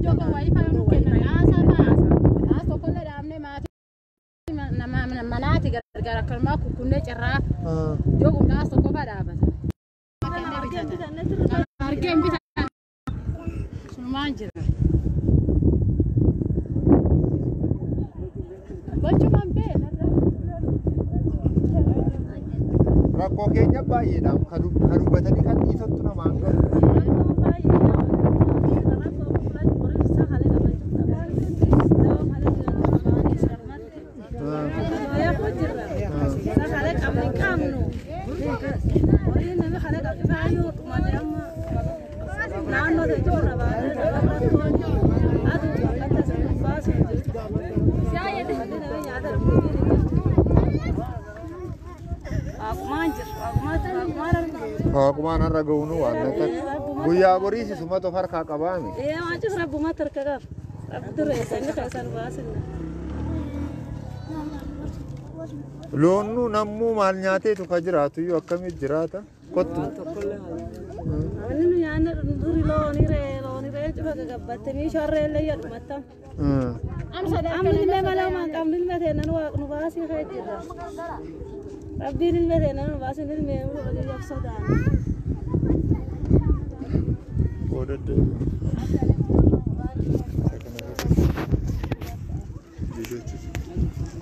Joko wayii nu kenna dhaasaa fa'a. Dhaas tokkollee dhaabnee maatii manaati gargaara akkanumaa kukkunnee cirraa joogum dhaas tokko fa'a dhaabata. Argeen bitan sunumaan jira. Gochumaan beela. Rakkoo keenya baay'eedha. Kan dubbatanii kan dhiisottu namaan gahu. Waaqumaan har'a ga'uunu waan akka guyyaa boriisi sumatu of harkaa qabaame. Loonnu nammuu maal nyaateetu ka jiraatu iyyuu akkamitti jiraata? Kottu. Rabbiin ilma ta'e nama baasin ilma walii sodaan.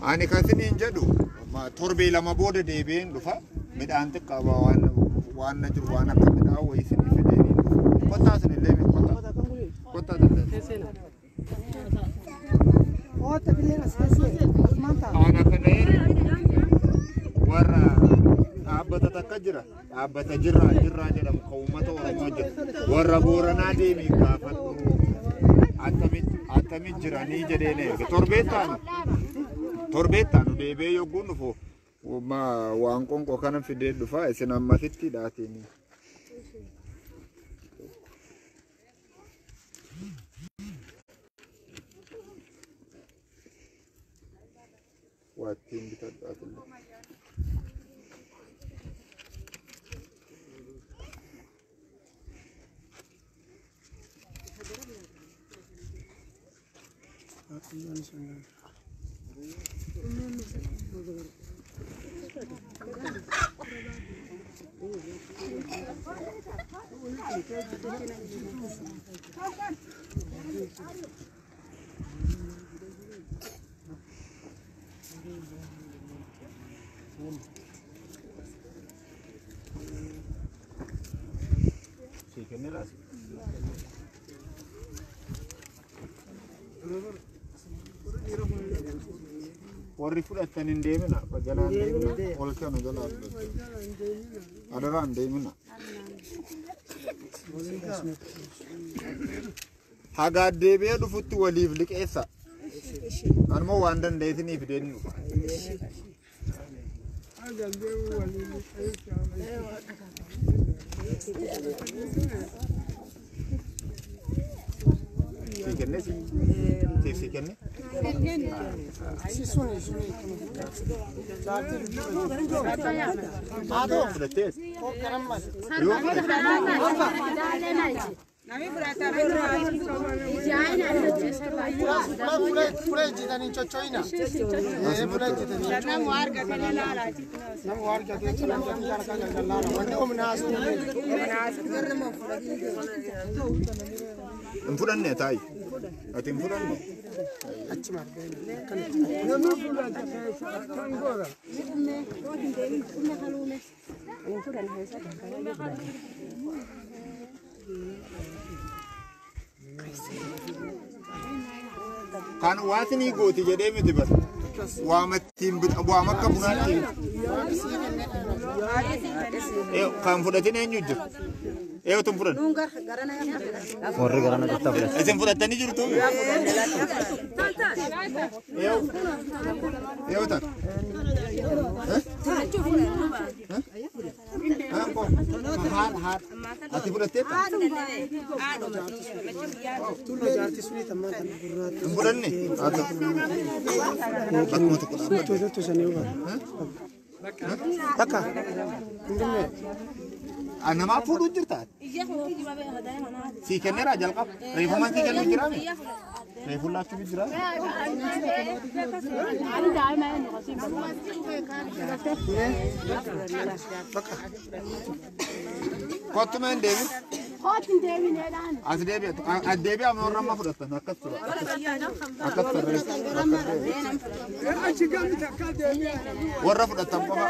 Ani kan isiniin jedhu torbee lama booda deebi'een dhufa. Midhaan xiqqaa waan na jiru waan akka midhaan wayii isinii fideen dhufa. Kottaa isinillee kottaa. Kottaa isinillee. Ana kana warra dhaabbata takka jira. Dhaabbata jirraa jedhamu kan uummata Oromoo jira. Warra Booranaa deemee gaafadhu. Akkamitti jiranii jedheen erga. Torbee taanu deebi'ee yogguun dhufu waan qonqoo kana fidee dhufa isin ammasitti dhaatiin. Waa ittiin bitadhaatillee. Warri fudhatan hin deemina. Jalaan deemina. Ol kanu jalaan fudhatan. Adaraan deemina. Hagaa deebi'ee dhufutti waliif liqeessa. Anmoo waan dandeessiniif fideen dhufa. Si kenne si? Si kenne? Fudhattees? Yoo Hin fudhanne taayi. Ati hin fudhanne? Kan waasinii gooti jedhee miti bas. Waam akka bunaatti. Kan fudhatin eenyu jira? Eeyyatu hin fudhanne? Warri garana jirta fudhate. Isin fudhattanii jirtu? Eeyyuu ta'a. Ati fudhatteetta? Hin fudhanne? Bakkuma tokko dhaabbatu. Bakka. Namaa fuudhuu jirta? Sii kenneera jalqaba. Reefumaan sii kennuu jiraame? Reefuun laachuu jira? Kottu mee hin deemin? As deebi'a. As deebi'a amma warra amma fudhatan akkas tura. Akkas tarreessa. Warra fudhatan qofa.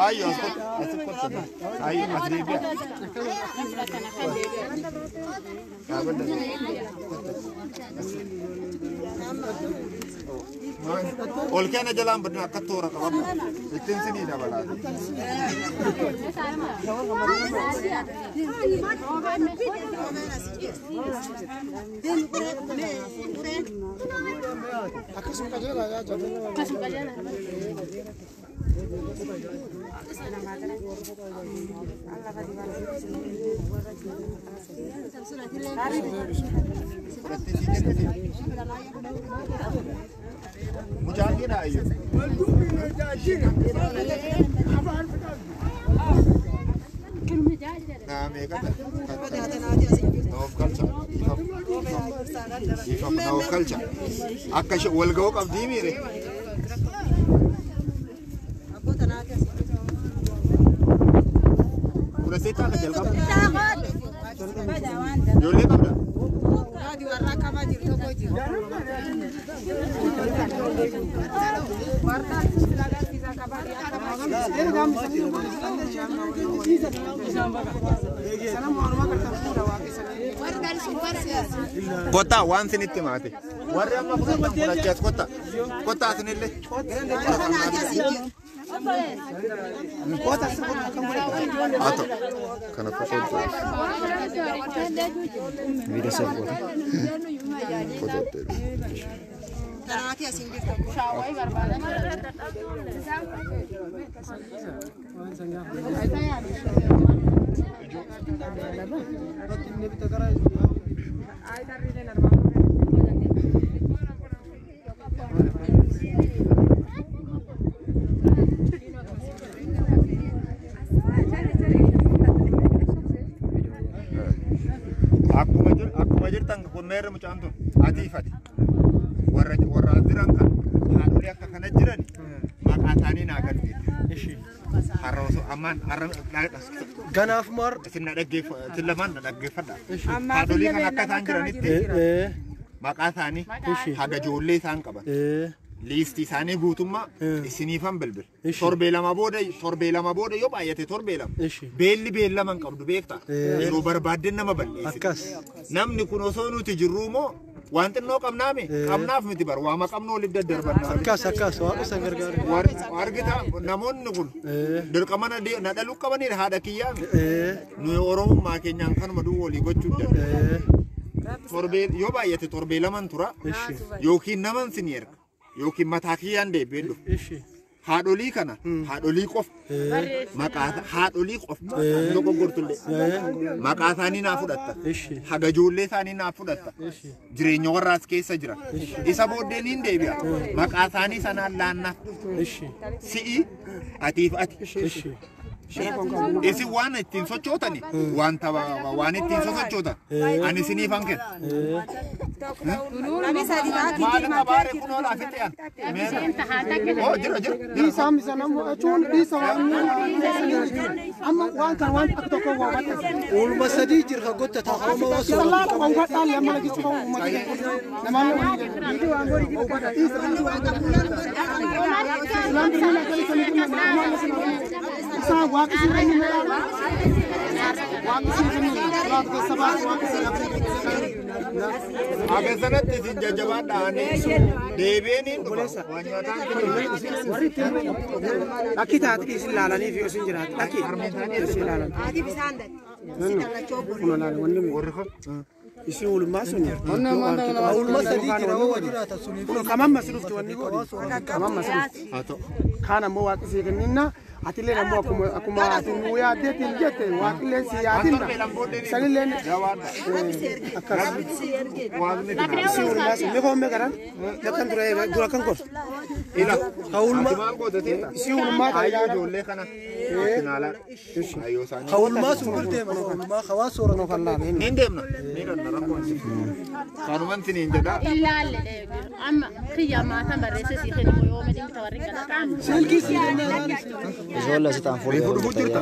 Ayyo as kottu. As kottu. Ayyo as deebi'a. Dhaabadha. Ol keena jalaan badna akka toora qabadha. Ittiin sinii dabalaa. Akkasuma qajeelaa yaa jedhu. Akkasuma qajeelaa. Mucaan keedha ayyo. Naa meeqa ta'e? Naaf galcha. Naaf galcha. Akka ishee wal ga'uu qabdii miire. Fudhattee ta'a jalqaba. Ijoollee qabda? Kottaa waan sinitti maate. Warri amma fudhatan fudhachaas kottaa. Kottaa isinillee. Haa ta'u. Kana qofa Viidiyoo seef goota. fudhattee. Akkuma jirtan kun meerri mucaan tun atiifati. Warra warra as jiran kan haadholii akka kana jiran maqaa isaanii naa galmeetti. Har'a osoo ammaan har'a Ganaaf maar. isin na dhaggeeffa isin lamaan na dhaggeeffadha. Haadholii kan akka isaan jiranitti maqaa isaanii haga ijoollee isaan qaban. Liistii isaanii guutummaa isiniifan bilbil. Torbee lama booda yoo baay'ate torbee lama. Beelli beellama hin qabdu beektaa. Yeroo barbaadden nama balleessite. Akkas. Namni kun osoo nuti jirruu moo waan xinnoo qabnaame qabnaaf miti bar waama qabnu waliif daddarbanna. Akkas akkas waaqa san gargaaru. Argita namoonni kun dirqama na dhaluu qabaniidha haadha kiyyaami. Nuyi Oromummaa keenyaan kanuma duwwaa walii gochuu danda'a. Torbee yoo baay'ate torbee laman tura yookiin naman sin erga yookiin mataa kiyyaan deebi'ee dhufu. Haadholii kana haadholii qofa maqaa haadholii qofa dogoggortullee maqaa isaanii naa fudhatta haga ijoollee isaanii naa fudhatta jireenya warraas keessa jira isa booddee niin deebi'a maqaa isaanii sanaan laannaaf si'i atiif ati isin waan ittiin sochootani waan ittiin sosochootan ani isiniifan kenna. Maal qabaare kun oolaa fixean. Oh jira jira. Dhiisaa misa nama jechuun dhiisa waan amma waan kan waan akka tokko waa bakka. Oolma sadii jira gotta taa'ama waa Isa laala waan godhaan lama lagisu kan uummata namaan waan dhiisa. Islaan birrii na galii sanii kenna namaan isa waaqisi kennu waaqisi kennu laata keessa baas waaqisi Aga sanatti isin jajjabaadhaan deebiin hin dhufa. Waan nyaataan kennu. Akki taate isin laalanii fi isin jiraatu. Akki isin laalan. Kun olaanaa wanni Warri kun. Isin oolmaa sun. Oolma sadii jira waa jiraata suniif. Kun kamamma si dhufti wanni godhi. Kamamma si dhufti. Haa ta'u. Kaan ammoo waaqisii kenninna. Atillee ammoo akkuma ati nuu yaaddeetiin jette waaqillee si yaadinna. Sanillee akkas. Si ulmaa sun meeqa meeqa dhaan? Lakkan dura dura kan gortu. Ila. Ka ulmaa. Ati maal goota seeta? Si ulmaa Ayyoo ijoollee kana. Finaalaa. Ayyoo isaanii. Ka ulmaa sun birtee mana ulmaa hawaa soorata. Niin deemna. Niin deemna rakkoon. Kanuman siniin jedha. Ilaalle amma kiyya maatan barreesse si kennu yoo medin bita warri galataan. Silkii si kennaa. Ijoollee si ta'an fuullee Reefu dhufuu jirta.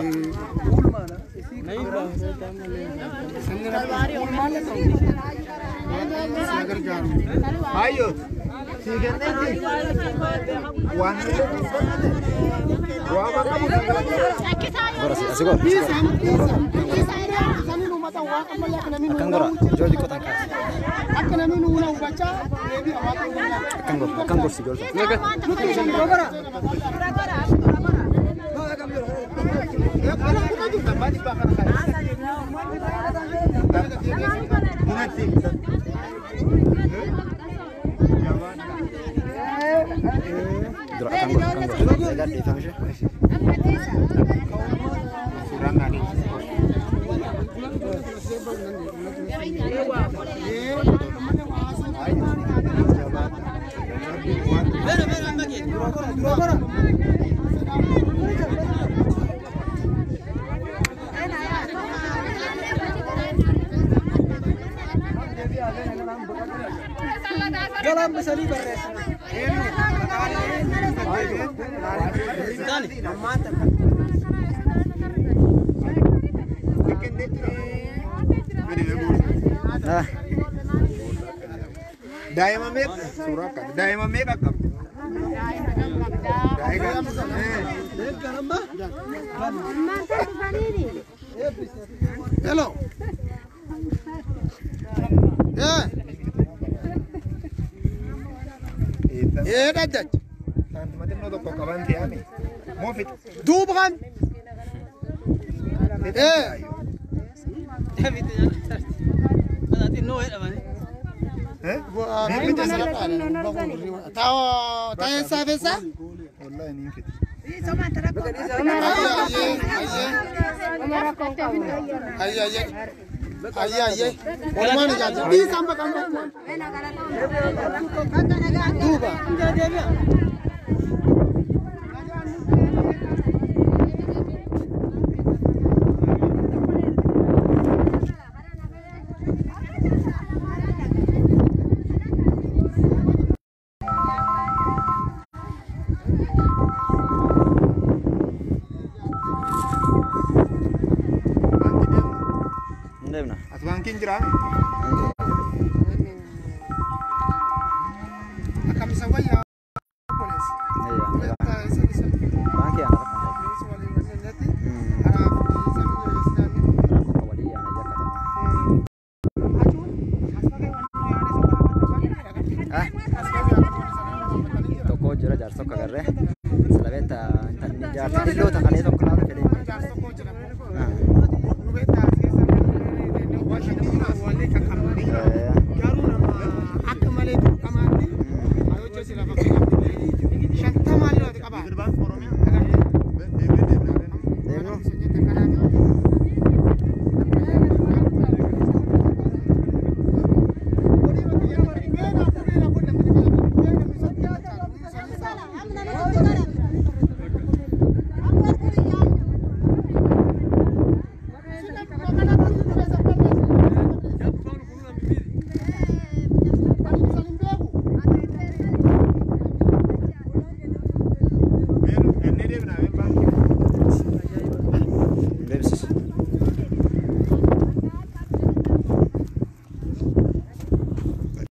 Ayyoo. Si kenneetti. Waan waan qabu Gora asii gora. Akkan gora ijoollee xiqqoo ta'an kaasa. Akka namni nuu na hubachaa deebi'a waaqa uumaa. Akkan gor akkan gorsi ijoollee. Bunatti. Dura akkan gor akkan gor. Egaa dhiifama ishee. Suuraan naa deemsisa. Galaan bisanii barreessa. Daa'ima meeqa? Suuraa akkana. Daa'ima meeqa qabdi? Daa'ima. Hello. Eh dajjaj. Saantima xinnoo tokko qaban ta'ame. Moo fixa? Duuba kan. Eh. Taa'ee saafessa? Wallahi niin fixa. Ayye ayye. Ayye ayye. Walumaan ijaajja. Dhiisaan bakka duuba. Hin deemna. As baankiin jiraa? Akkam isa wayyaa. Baankii ana rakkoo rakkoo walii ana jakkatama. Tokko jira jaarsa tokko agarree. Salabeetta jaarsa dhilloota kalee tokko.